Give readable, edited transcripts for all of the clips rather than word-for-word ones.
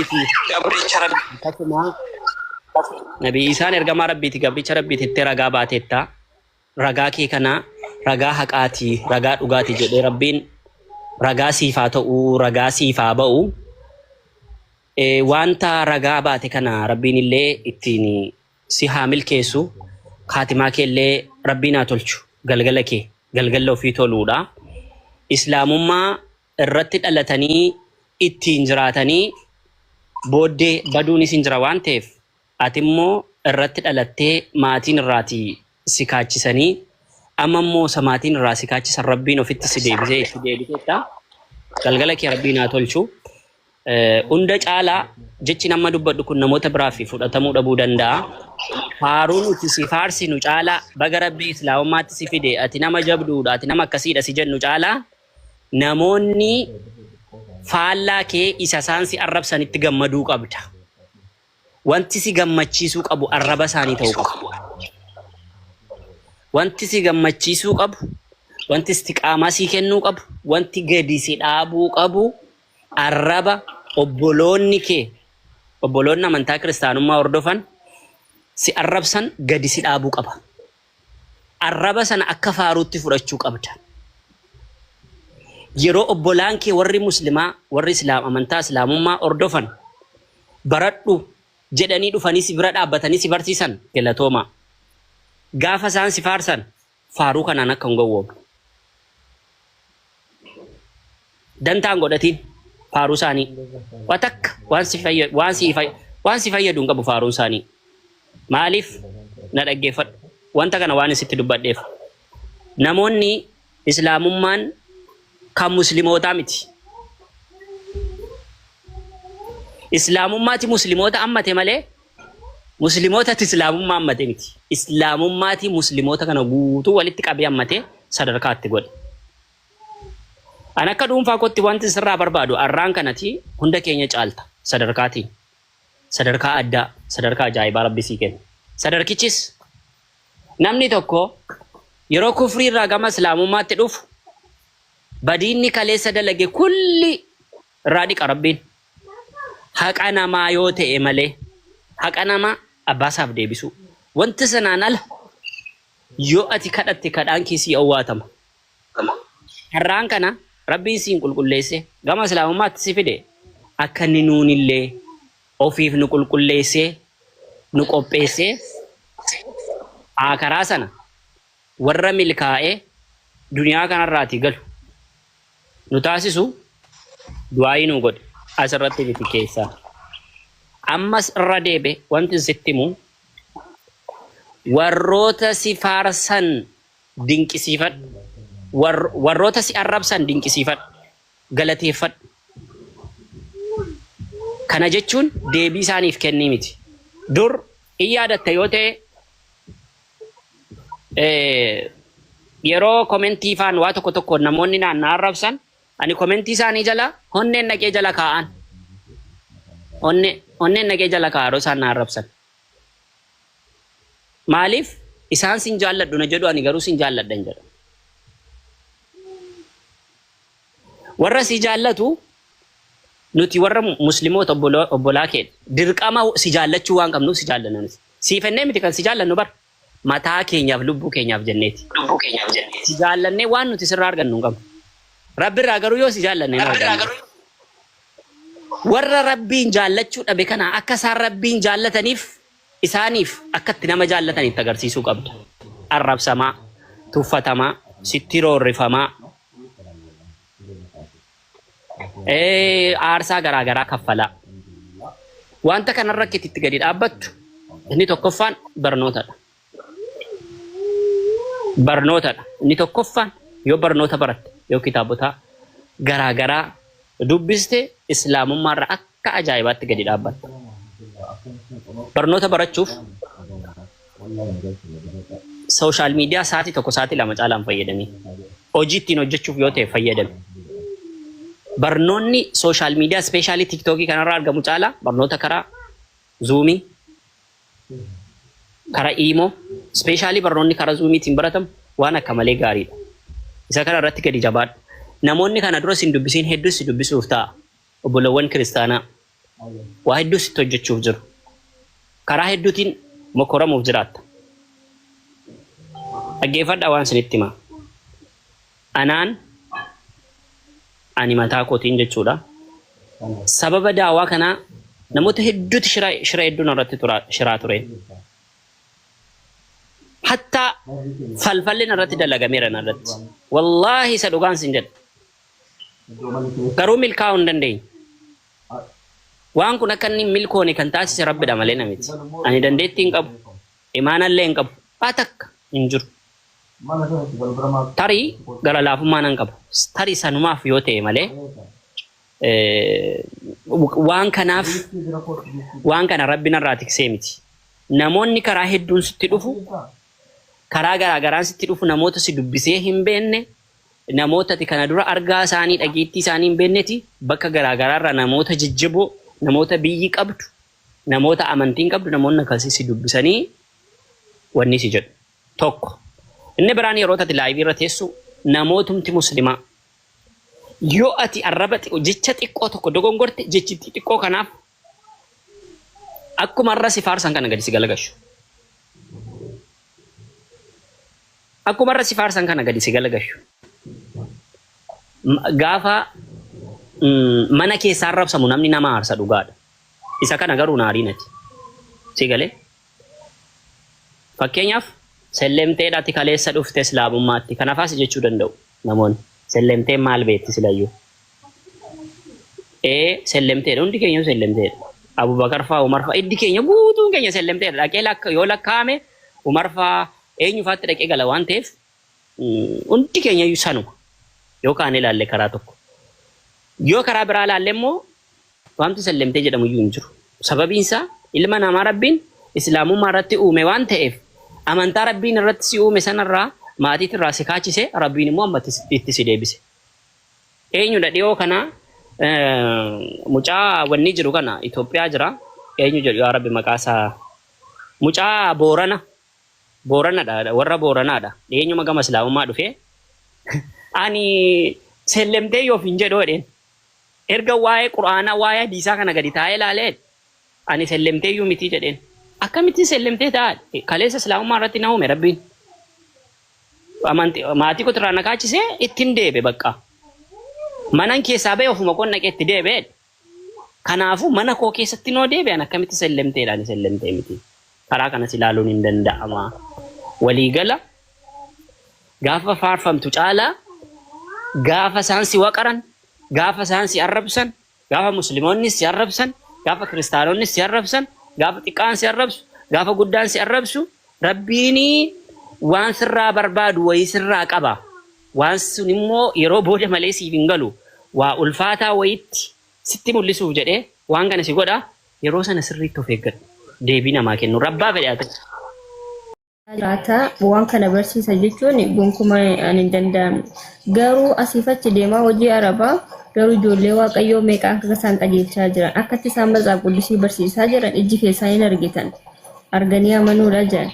Rabbiiti. Gabricha Rabbi. Akkasuma Nabi Iisaan ergamaa Rabbiiti gabricha Rabbiiti itti ragaa baateetta. Ragaa kee kana ragaa haqaati, ragaa dhugaati jedhee Rabbiin ragaa siif haa ta'u, ragaa siif haa ba'u. Wanta ragaa baate kana Rabbiin illee ittiin si haa milkeessu. Kaatimaa kee illee Rabbiin haa tolchu. Galgala kee galgala ofii toluudha. Islaamummaa irratti dhalatanii ittiin jiraatanii booddee baduunis hin jira waan ta'eef ati immoo irratti dhalattee maatiin irraatii si kaachisanii amma immoo isa maatiin irraa si kaachisan Rabbiin ofitti si deebisee itti deebiseetta. Galgala kee Rabbiin haa tolchu. Hunda caalaa jechi nama dubbadhu kun namoota biraaf fudhatamuu dhabuu danda'a. Faaruu nuti si faarsinu caalaa baga Rabbii Islaamummaatti si fide ati nama jabduudha ati nama akkasiidha si jennu caalaa namoonni faallaa kee isa isaan si arrabsanitti gammaduu qabda. Wanti si gammachiisuu qabu arraba isaanii ta'uu qaba. Wanti si gammachiisuu qabu, wanti istiqaamaa sii kennuu qabu, wanti gadi si dhaabuu qabu arraba obboloonni kee obboloonni amantaa kiristaanummaa hordofan si arrabsan gadi si dhaabuu qaba. Arraba sana akka faaruutti fudhachuu qabda. Yeroo obbolaan kee warri muslimaa warri islaam amantaa islaamummaa hordofan baradhu jedhanii dhufanii si bira dhaabbatanii si barsiisan galatoomaa. Gaafa isaan si faarsan faaruu kanaan akka hin gowwoomne. Dantaa hin godhatiin faaruu isaanii. Waa takka waan si fayyadu waan si waan si fayyadu hin qabu faaruun isaanii. Maaliif na dhaggeeffadhu. Wanta kana waan sitti dubbadheef. Namoonni Islaamummaan kan muslimootaa miti. Islaamummaati muslimoota ammate malee muslimootatti islaamummaa ammate miti. Islaamummaati muslimoota kana guutuu walitti qabee ammate sadarkaatti godhe. An akka dhuunfaa kootti wanti sirraa barbaadu arraan kanati hunda keenya caalta sadarkaatiin. Sadarkaa addaa, sadarkaa ajaa'ibaa Rabbi sii kenne. Sadarkichis namni tokko yeroo kufrii irraa gama islaamummaatti dhufu badiinni kaleessa dalage kulli irraa dhiqa Rabbiin. Haqa namaa yoo ta'e malee haqa namaa abbaasaaf deebisuu. Wanti sanaan ala yoo ati kadhatte kadhaan kee sii owwaatama. Har'aan kana Rabbiin siin qulqulleesse gama islaamummaatti si fide akka inni nuunillee ofiif nu qulqulleessee nu qopheessee karaa sana warra milkaa'ee duniyaa kanarraatii galu nu taasisu du'aayii nu godhe asirratti miti keessaa. Ammas irra deebe wanti sitti himu warroota si faarsan dinqisiifadhu. Warroota si arrabsan dinqisiifadhu. Galateeffadhu. Kana jechuun deebii isaaniif kennii miti. Dur in yaadatta yoo ta'e yeroo komentii faan waa tokko tokko namoonni naan na arrabsan ani komentii isaanii jala honneen dhaqee jala kaa'an. Onneen dhaqee jala kaa'a yeroo isaan na arrabsan. Maaliif isaan sin jaalladhu na jedhu ani garuu sin jaalladhan jedha. Warra si jaallatu nuti warra muslimoota obbolaa kee dirqama si jaallachuu waan qabnuuf si jaallanna nuti. Siif ennee miti kan si jaallannu bar mataa keenyaaf lubbuu keenyaaf jenneeti. Si jaallannee waan nuti sirraa argannu hin qabnu. Rabbi irraa garuu yoo si jaallanne hin arganna. Warra Rabbiin jaallachuu dhabe kana akka isaan Rabbiin jaallataniif isaaniif akka itti nama jaallatan itti agarsiisuu qabda. Arrabsamaa, tuffatamaa, sitti roorrifamaa, aarsaa garaa garaa kaffalaa. Wanta kanarra akka itti gadi dhaabbattu inni tokkoffaan barnootadha. Barnootadha. Inni tokkoffaan yoo barnoota baratte yoo kitaabota garaa garaa dubbiste islaamummaarra akka ajaa'ibaatti gadi dhaabbatta. Barnoota barachuuf sooshaal miidiyaa sa'aatii 1 sa'aatii 2 caalaa hin fayyadamin. Hojii ittiin hojjechuuf yoo ta'e fayyadami. Barnoonni sooshaal miidiyaa ispeeshaalii tiiktookii kanarraa argamu caalaa barnoota karaa zuumii, karaa iimoo, ispeeshaalii barnoonni karaa zuumiitiin baratamu waan akka malee gaariidha. Isa kana irratti gadi jabaadhu. Namoonni kana dura sin dubbisiin hedduus si dubbisuuf ta'a. Obbolowwan kiristaanaa. Waa hedduu sitti hojjechuuf jiru. Karaa hedduutiin mokoramuuf jiraatta. Dhaggeeffadhaa waan isinitti himaa. Anaan ani mataa kootiin jechuudha. Sababa daawaa kanaa namoota hedduutu shira shira hedduu narratti shiraa ture. Hattaa falfalli narratti dalagameera narratti. Wallaahi isa dhugaan sin jedha. Garuu milkaa'uu hin dandeenye. Waan kun akka inni hin milkoone kan taasise Rabbidha malee na miti. Ani dandeettii hin qabu. Imaanallee hin qabu. Waa takka hin jiru. Tarii gara laafummaa nan qaba. Tarii sanumaaf yoo ta'e malee waan kanaaf waan kana Rabbi narraa tiksee miti. Namoonni karaa hedduun sitti dhufu, karaa garaa garaan sitti dhufu namoota si dubbisee hin beekne, namoota ati kana dura argaa isaanii dhageettii isaanii hin beekneti bakka garaa garaarraa namoota jajjaboo, namoota biyyi qabdu, namoota amantiin qabdu namoonni akkasii si dubbisanii wanni si jedhu. Tokko. Inni biraan yeroo ati laayivii irra teessu namootumti muslimaa yoo ati arraba jecha xiqqoo tokko dogongorte jechi xiqqoo kanaaf akkuma irra si faarsan kana gadi si galagashu. Akkuma irra si faarsan kana gadi si galagashu. Gaafa mana keessaa arrabsamu namni nama aarsa dhugaadha. Isa kana garuu naariinati. Si galee? Fakkeenyaaf sellemteedha ati kaleessa dhufte islaamummaatti. Kanafaas jechuu danda'u namoonni. Sellemteen maal beekti silayyuu? Ee sellemteedha hundi keenya sellemteedha. Abubakar faa Umar faa iddi keenya guutuun keenya sellemteedha. Dhaqee lakka yoo lakkaa'ame Umar faa eenyu faatti dhaqee gala waan ta'eef hundi keenya iyyuu sanuma. Yoo kaan ilaalle karaa tokko. Yoo karaa biraa ilaalle immoo wanti sellemtee jedhamu iyyuu hin jiru. Sababiin isaa ilma namaa Rabbiin islaamummaa irratti uume waan ta'eef amantaa Rabbiin irratti si uume sanarraa maatiitirraa si kaachise Rabbiin immoo amma itti si deebise. Eenyudha dhiyoo kana mucaa wanni jiru kana Itoophiyaa jira. Eenyu jedhu yaa Rabbi maqaa isaa mucaa Boorana Booranadha warra Booranaadha. Dhiyeenyuma gama islaamummaa dhufee ani sellemtee yoof hin jedhu jedheen. Erga waa'ee Qur'aanaa waa'ee hadiisaa kana gadi taa'ee ilaalee ani sellemtee iyyuu miti jedheen. Akkamittiin sellemtee ta'a? Kaleessa islaamummaa irratti na uume Rabbiin. Amanti maatii kootirraa na kaachisee ittiin deebe bakka. Manan keessaa ba'e ofuma koon dhaqee itti deebi'e. Kanaafuu mana koo keessatti noo deebi'an akkamitti sellemteedha ani sellemtee miti. Karaa kanas ilaaluun hin danda'ama. Waliigala gaafa faarfamtu caalaa gaafa isaan si waqaran, gaafa isaan si arrabsan, gaafa musliimoonni si arrabsan, gaafa kiristaanonni si arrabsan, gaafa xiqqaan si arrabsu, gaafa guddaan si arrabsu, Rabbiin waan sirraa barbaadu wayii sirraa qaba. Waan sun immoo yeroo booda malee siif hin galu. Waa ulfaataa wayitti sitti mul'isuuf jedhee waan kana si godha. Yeroo sana sirriitti of eeggadhu. Deebii namaa kennu. Rabbaa fedhe haa ta'u. Jiraata waan kana barsiisa jechuun gonkumaa ani hin danda'amne. Garuu asiif achi deemaa hojii arabaa garuu ijoollee waaqayyoo meeqa akka isaan qajeelchaa jiran akkatti isaan matsaaf quddusii barsiisaa jiran ijji keessaa hin argitan arganii amanuudha jedhan.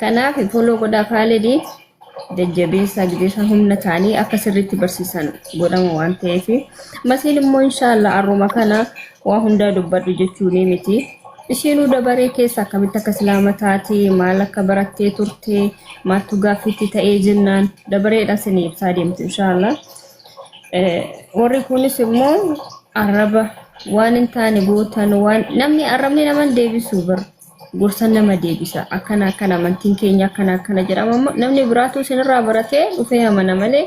Kanaaf foloo godhaa Kaalidii jajjabeessaa gidee isaan humna ta'anii akka sirriitti barsiisan godhama waan ta'eef. Masiin immoo inshaallah arruma kana waa hundaa dubbadhu jechuun miti. Ishiinuu dabaree keessa akkamitti akka islaama taate maal akka barattee turte maaltu gaaffiitti ta'ee jennaan dabareedhaan isin ibsaa deemtu inshaallah. Warri kunis immoo arraba waan hin taane gootan waan namni arrabni nama hin deebisu bar gorsan nama deebisa akkana akkana amantiin keenya akkana akkana jedhama ammoo namni biraatu isinirraa baratee dhufee amana malee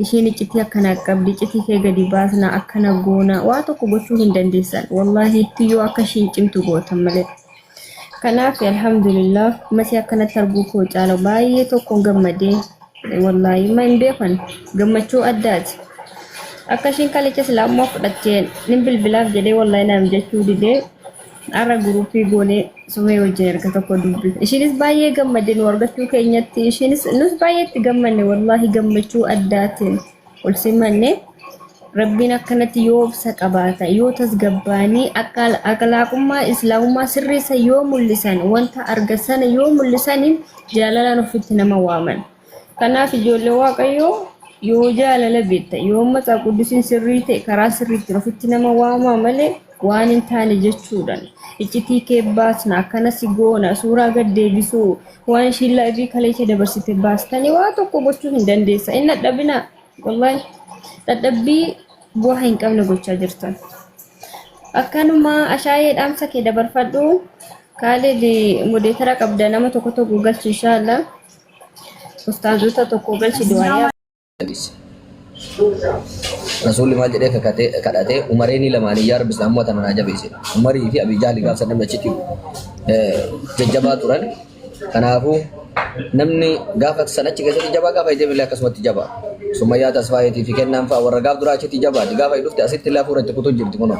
isheen iccitii akkana qabdi iccitii kee gadi baasna akkana goona waa tokko gochuu hin dandeessan wallaahi itti yoo akka ishiin cimtu gootan malee. Kanaaf alhamdulillah masii akkanatti arguu koo caala baay'ee tokkoon gammadee wallaahi ma hin beekan gammachuu addaati. Akka ishiin kalecha islaamummaa fudhattee nin bilbilaaf jedhee wallaahi naam jechuu didee har'a guruupii goonee sumee wajjin erga tokko dubbi. Ishiinis baay'ee gammadde nu argachuu keenyatti ishiinis nus baay'ee itti gammanne wallaahi gammachuu addaatiin ol simanne. Rabbiin akkanatti yoo obsa qabaatan yoo tasgabbaanii akka akhlaaqummaa islaamummaa sirriisa yoo mul'isan wanta argan sana yoo mul'isan jaalalaan ofitti nama waaman. Kanaaf ijoollee Waaqayyoo yoo jaalala beekta yoo matsaa quddusiin sirrii ta'e karaa sirriittiin ofitti nama waamaa malee Waan hin taane jechuudhaan iccitii kee baasna akkana si goona suuraa gad deebisuu waan ishiin laayivii kaleessa dabarsite baastanii waa tokko gochuu hin dandeessa. Hin dadhabinaa wallaahi dadhabbii bu'aa hin qabne gochaa jirtan. Akkanuma ashaayee dhaamsa kee dabarfadhu. Kaalid modeetara qabda nama tokko tokko galchi inshaallah. Ustaazota tokko galchi du'aa. Jabeesse. Rasuulli maal jedhee kakatee kadhatee Umareenii lamaanii yaa Rabbi Islaamummaa tana naa jabeesse. Umarii fi Abii Jahli gaaf san namni achitti jajjabaa turan. Kanaafuu namni gaafa san achi keessatti jabaa gaafa deeme illee akkasumatti jabaa. Sumayyaa Tasfaayeetii fi kennaan fa'a warra gaaf duraa achitti jabaati. Gaafa dhufte asitti illee hafuura itti kutuu jirti kunoo.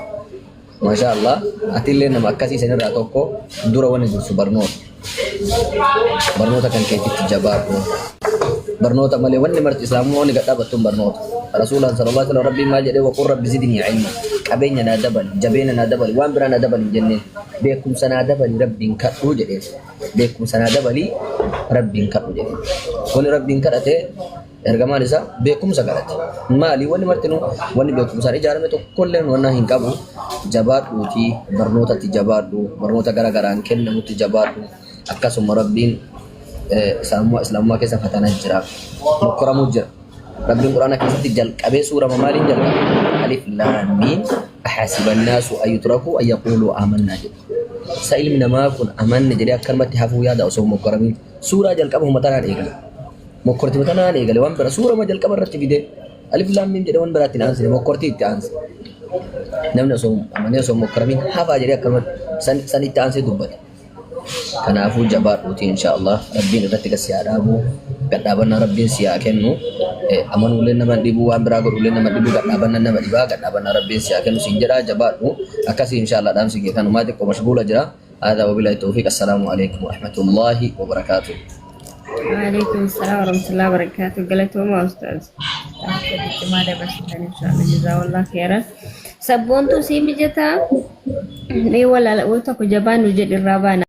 Maashaa Allah atillee nama akkasii sanirraa tokko dura wanni dursu barnoota. Barnoota kan keetitti jabaadhu. Barnoota malee wanni marti islaamummaa wanni gad dhaabattuun barnoota. Rasuulaan sallallahu alaihi wasallam rabbiin maal jedhee waqul rabbi zidnii ilma. Qabeenya naa dabali, jabeena naa dabali, waan biraa naa dabali hin jenneen. Beekumsa naa dabali rabbiin kadhuu jedheen. Beekumsa naa dabali rabbiin kadhu jedheen. Wanni rabbiin kadhate Ergamaan isaa beekumsa kadhate. Maali wanni martinuu wanni beekumsaan ijaarame tokkolleen wanna hin qabu. Jabaadhuutii barnootatti jabaadhu, barnoota gara garaan kennamutti jabaadhu. Akkasuma Rabbiin islaamummaa islaamummaa keessa fatanaa jira. Mokkoramuu jira. Rabbiin Quraana keessatti jalqabee suurama maaliin jalqabe? Alif laam miim ahasibannaasu ayyutraku ayyaquuluu amannaa jedhe. Sa ilmi namaa kun amanne jedhee akkanumatti hafuu yaada osoo hin mokkoramin. Suuraa jalqaba homa tanaan eegala. Mokkortima tanaan eegale waan bira suurama jalqaba irratti fide alif laam miim jedhee waan biraatti hin aansine mokkortii itti aanse. Namni osoo amanee osoo hin mokkoramin hafaa jedhee akkanumatti san, san itti aansee dubbate. Kanaafuu jabaadhuuti insha Allah rabbiin irratti gad si haa dhaabu gad dhaabannaa rabbiin si haa kennu amanuullee nama hin dhibu waan biraa godhuullee nama hin dhibu gad dhaabannaa nama dhibaa gad dhaabannaa rabbiin si haa kennu siin jedhaa jabaadhu akkasii insha Allah dhaamsi kee kanumaa xiqqoo mashguula jira. Hada wabillahi tawfiq assalaamu alaikum warahmatullahi wabarakaatuh. Waalaikum salaam warahmatullahi wabarakatuh. Galatooma ustaaz. Dhaamsa cimaa dabarsitan inshaallah jazaawallah khairan. Sabboontuu sii mijataa? Mee walaala tokko jabaa nu jedhi irraa baana.